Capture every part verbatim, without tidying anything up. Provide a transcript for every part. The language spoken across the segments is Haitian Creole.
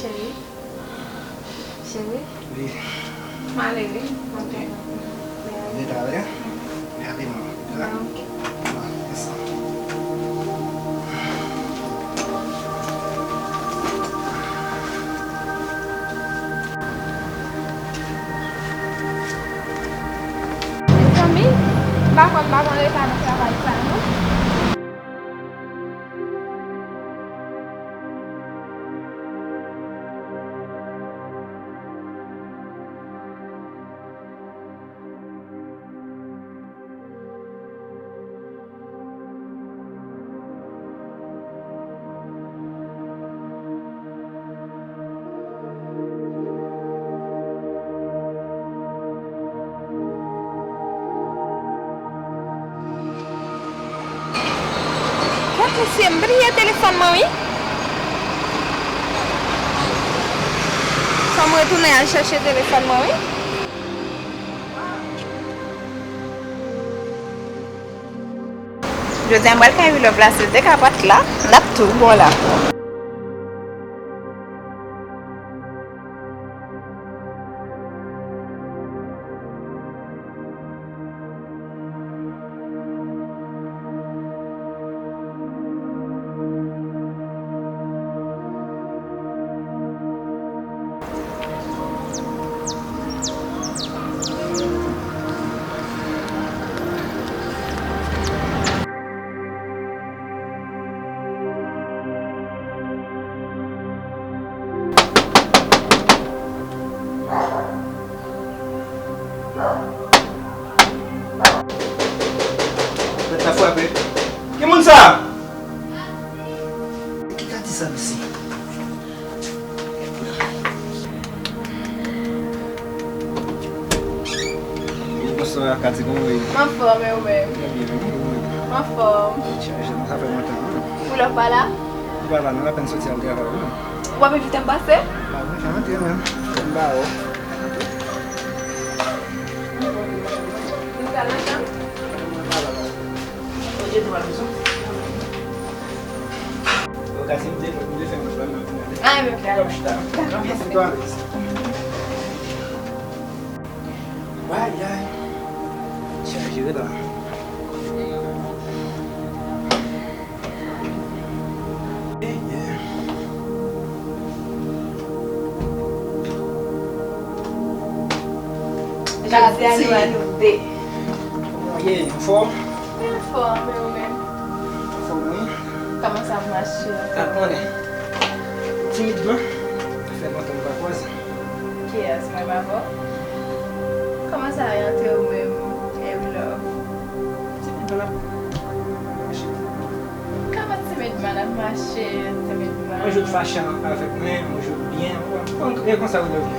Cheri. Cheri. Wi. M ale wi. Ok. Mwen deja ale. Mwen ale non. Ah, ok. Ah, desann. Mezanmi, m pa konn, m pa konn reta nan travay sa non. Kèt mesye, m bliye telefòn mwen wi. Fò m retounen al chèche telefòn mwen wi. Jodi a m pral kay Wi Love la, si l te ka pa t la, l ap tou bon la. Pòt la frape. Ki moun sa? Ki ka di sa, mesye? Bonswa, Kati, kòman w ye? M anfòm, e ou menm? Trè byen, menm, ou menm? M anfòm. Tèt chaje, non, sa fè lontan, wi. Ou la pa la? Ou pa la, non, l apèn soti al travay, wi. Ou pa envite m pase? A, wi, fè antre, menm. Fè m ba ou. Nou pral nan chanm? Oje, nou pral nan chanm. Yo, Kati, m te, m te fè yon plan nan pou mwen. Ah, men. Kòm chita. Dakò, mèsi. Mete w alèz. Ayayay. Chaje la. Yeah, yeah. Jodi a nou a nou de. Kòman w ye? Anfòm? Anfòm, e ou menm? Anfòm, wi. Kòman sa ap mache? Sa konnen. Timidman. Fè lontan nou pa kwaze. Kiyès, mwen avè w? Kòman sa ap mache ou menm, Every Love? Timidman n ap mache. Kòman timidman n ap mache, timidman? Yon jou w fache avèk mwen, yon jou w byen, ou konprann, e konsa ou leve.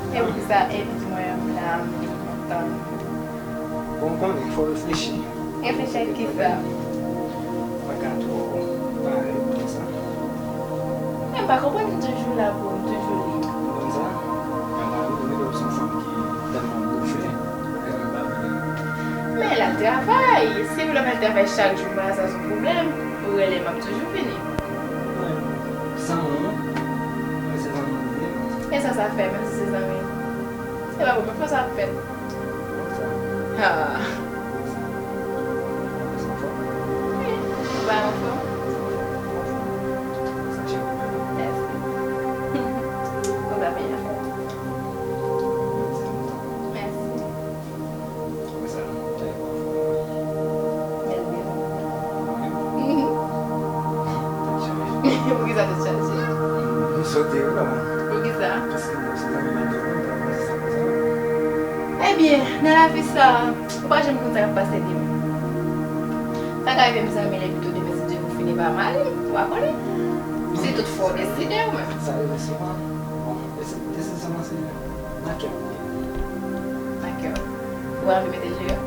E poukisa envite mwen la, m vin kontan. Bon, ou konnen, fò w reflechi. Reflechi ak kisa? Pa ka twò pale konsa. Men m pa konprann, m toujou la pou ou, m toujou li. Ou konn sa? Mwen la, ou mete w se yon fanm ki tèlman bouje, tèlman babile. Men l al travay. Si w vle al travay chak jou konsa, se yon pwoblèm. Ou rele m, m ap toujou vini. Zanmi w, mwen se zanmi w, wi. E sa sa fè, menm si se zanmi? Se pa pwoblèm, fò sa ap fèt. Ah. Wi, ou pa anfòm? Mèsi. Ou pa byen anfòm. Mèsi. Poukisa tèt chaje? Poukisa? Ebyen, nan lavi sa, ou pa janm konn sa k ap pase demen. Sa ka rive m zanmi l epi tou demen, si Dye vle, m fini pa mari m, ou pa konnen. Si toutfwa w deside ou menm. Sa rive souvan. Bon, e se, e se sèlman se nan kè m li ye. Nan kè w. Ou anvi mete l deyò?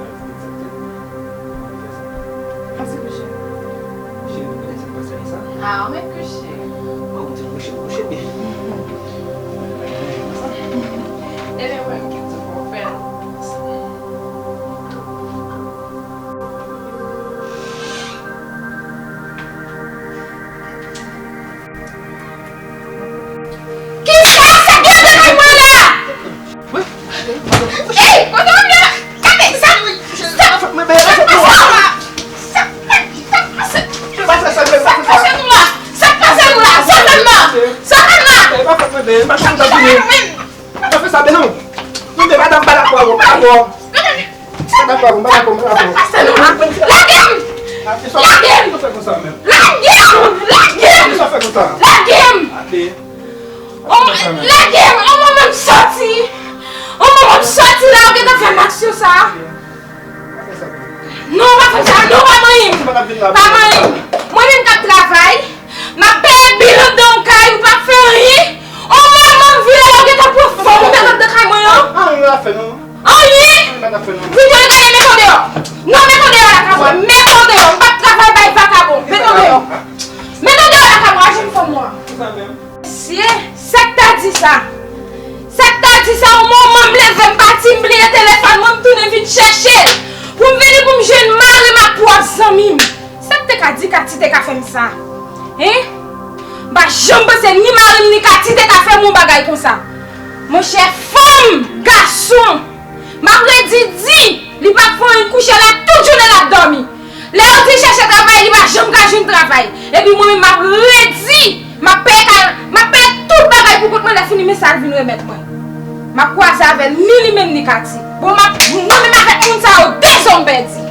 Egzakteman. Anvi kouche. Kouche, ou mete m panse a sa. Ah, ou mèt kouche. Bon, ou di kouche, kouche byen. Ebyen, mwen, m kite w pou w fè l. Mwen Bon. Mwen pa dakò, mwen pa dakò, mwen pa dakò. Lage m! Lage m! Lage m! Lage m! Lage m! Lage m! Lage m! On moman m soti! On moman m soti la, ou gentan fè m aksyon sa a? Non, ou pa fè m sa, non, pa manyen m! Pa manyen m! Mwen menm k ap travay, m ap peye bil anndan yon kay, ou pa fè anyen! On moman m vire la, ou gentan pran fanm ou met anndan kay mwen an! Anyen ou pa fè non. Anyen! Anyen pa t ap fè non. Vin jwenn gade, met w deyò. Non, met w deyò lakay mwen. Met w deyò. M p ap travay bay vakabon. Met w deyò. Met w deyò lakay mwen, a jenn fanm mwen. Mesye, sa k ta di sa? Sa k ta di sa? Yon moman m leve, m pati, m bliye telefòn mwen, m tounen vin chèche l. Pou m vini, pou m jwenn mari m ak pwòp zanmi m. Sa k te ka di Katy te ka fè m sa? Hein? M pa janm panse ni mari m ni Katy te ka fè m yon bagay konsa. Monchè, fanm, gason, m ap redi di, li p ap fè anyen, kouche la tout jounen l ap dòmi. Lè yo di l chèche travay, li pa janm ka jwenn travay. Epi mwen menm m ap redi, m ap peye kay, m ap peye tout bagay pou kont mwen, lè fini men sa l vin remèt mwen. M ap kwaze avè l, ni li menm ni Katy. Bon, m ap, mwen menm avèk moun sa yo, de zòn m pèdi.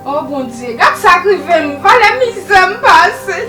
Oh Bondye, gad sa k rive m, valè mizè m pase.